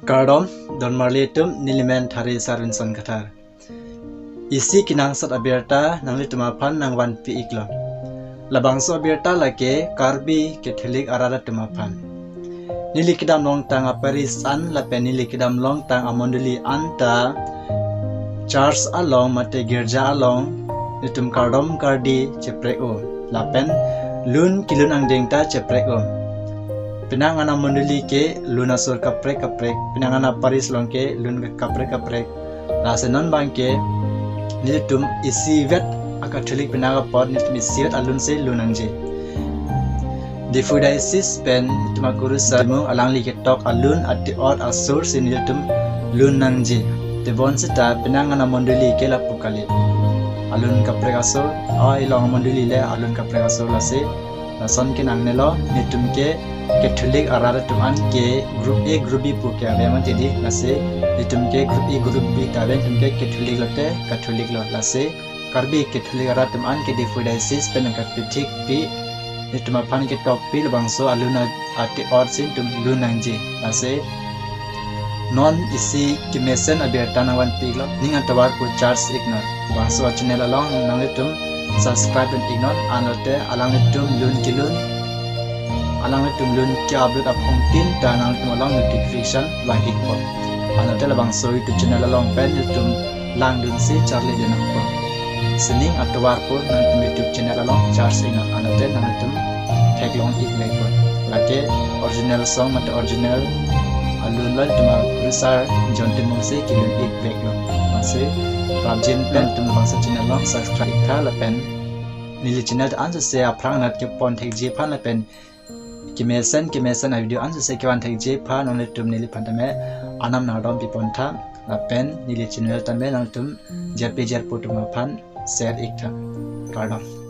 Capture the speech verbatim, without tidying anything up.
Kardom, don marli atum, nelimen Thari Sarvinson Kathar. Isi kenangsot abirta nanglitum aphan nangvanpi iklo. Labangso abirta lake Karbi Catholic arat atum aphan. Neli kedam longtang a-parish an lapen neli kedam longtang amondoli anta church along mate girja along nelitum kardom kardi cheprek-o. Lapen lun kelun angdeng ta cheprek-o. Penang an amondoli ke lun asor kaprek kaprek, penang an a-parish along ke lun kaprek kaprek. Lasi non abangke nelitum isivet a-Catholic penang apot nelitum isivet alun si lun nangji. Diphu Diocese pen nelitum akurusar mung alangli ketok alun ati-ot asor si nelitum lun nangji. Tebon seta penang an amondoli ke lapu kali. Alun kaprek asor, a-ilong amondoli le alun kaprek asor lasi. Lason ke nangnelo, nelitum ke Catholic arat atum an ke group A, group B pu ke ave mati di, lasi nelitum ke group A, group B ta ave, nelitum ke Catholic lote Catholic lo, lasi Karbi Catholic arat atum an ke Diphu Diocese pen nangkapithikpi, nelitum aphan ketokpi labangso alun a- ati-ot si nelitum lun nangji. Lasi non isi kemesen abirta nangvanpi iklo, ning atovar pu church iknon. Bangso channel along nanglitum subscribe dun iknon, anlote alanglitum lun kelun, alanglitum lun ke-upload aphongtin ta nanglitum along notification vang ikpo. Anlote labangso YouTube channel along pen nelitum langdun si charlidun nangpo. Sining atovar pu nangtum YouTube channel along church iknon, anlote nangtum theklong ikvekpo. Lake original song mate original alun lo, nelitum akurusar John Timung si kelun ikveklo. Lasi prapjin pen nelitum labangso channel along subscribe iktha lapen neli channel ta ansose aphrang anat kepon thekji aphan lapen kemesen kemesen a-video ansose kevan thekji aphan nanglitum neliphan tame anam nangdom pipontha lapen neli channel tame nangtum jirpi jirpo atum aphan share iktha. Kardom.